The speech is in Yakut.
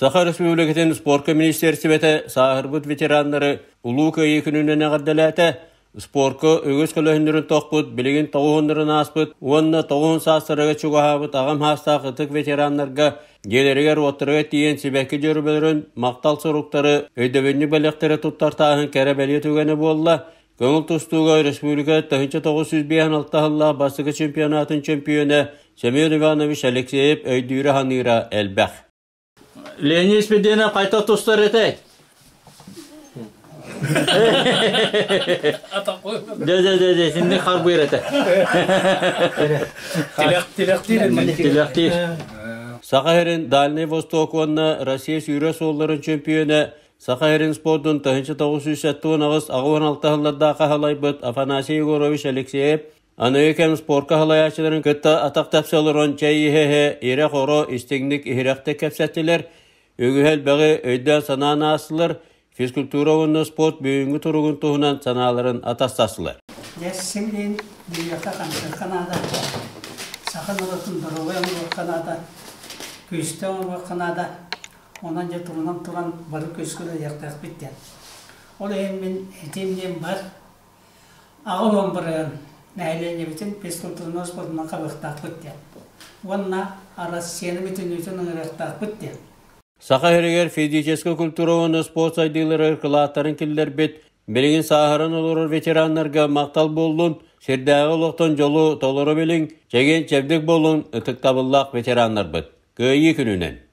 Саха Республикатын спорка министиэристибэтэ сааһырбыт ветераннары Улуу Кыайыы күнүнэн эҕэрдэлээтэ. Спорка үгүс көлөһүннэрин тохпут, билигин тоҕуһуннарын ааспыт уонна тоҕуһун саастарыгар чугаһаабыт аҕам саастаах ытык ветераннарга дьиэлэригэр-уоттарыгар тиийэн сибэкки дьөрбөлөрүн, махтал суруктары, өйдөбүнньүк бэлэхтэри туттартааһын кэрэ бэлиэ түгэнэ буолла. Көҥүл тустууга республика 1956 сыллаах бастакы чемпионатын чөмпүйүөнэ Семен Иванович Алексеев өйдүүрэ-саныыра элбэх. Леонид Спиридонов хайта тустар этэй? Дэ дэ дэ дэ синни харбыыр этэ. Тилэхтиир. Тилэхтиир. Саха сирин Дальний Восток уонна Россия сүүрэ суолларын чөмпүйүөнэ Саха сирин спордун 1978 86 сыллардаах хаһалайбыт Афанасий Егорович Алексеев Аныгы кэм спорка салайааччыларын кытта атах тэпсэ олорон чэй иһэ-иһэ ирэ-хоро истиҥник иһирэхтик кэпсэттилэр, үгүһү элбэҕи өйдөөн-санаан аастылар, физкультура уонна спорт бүгүҥҥү туругун туһунан санааларын атастастылар. Дьэ, симилиин биһиэхэ хамсыахха наада, саха норуотун доруобай оҥоруохха наада, күүстээх оҥоруохха наада, онон дьэ турунан туран бары күүскэ үлэлиэхтээхпит диэн. Ол иһин мин этиим диэн бар, Аҕа уон бырыһыан нэһилиэнньэбитин физкультурнай спордунан хабыахтаахпыт диэн уонна Арассыйаны бүтүннүүтүн ыҥырыахтаахпыт диэн. Саха сиригэр физическэй культура уонна спорт сайдыыларыгар кылааттарын киллэрбит, билигин сааһыран олорор ветераннарга махтал буоллун, сирдээҕи олохтон дьолу толору билиҥ, чэгиэн-чэбдик буолуҥ, ытыктабыллаах ветераннарбыт! Кыайыы күнүнэн!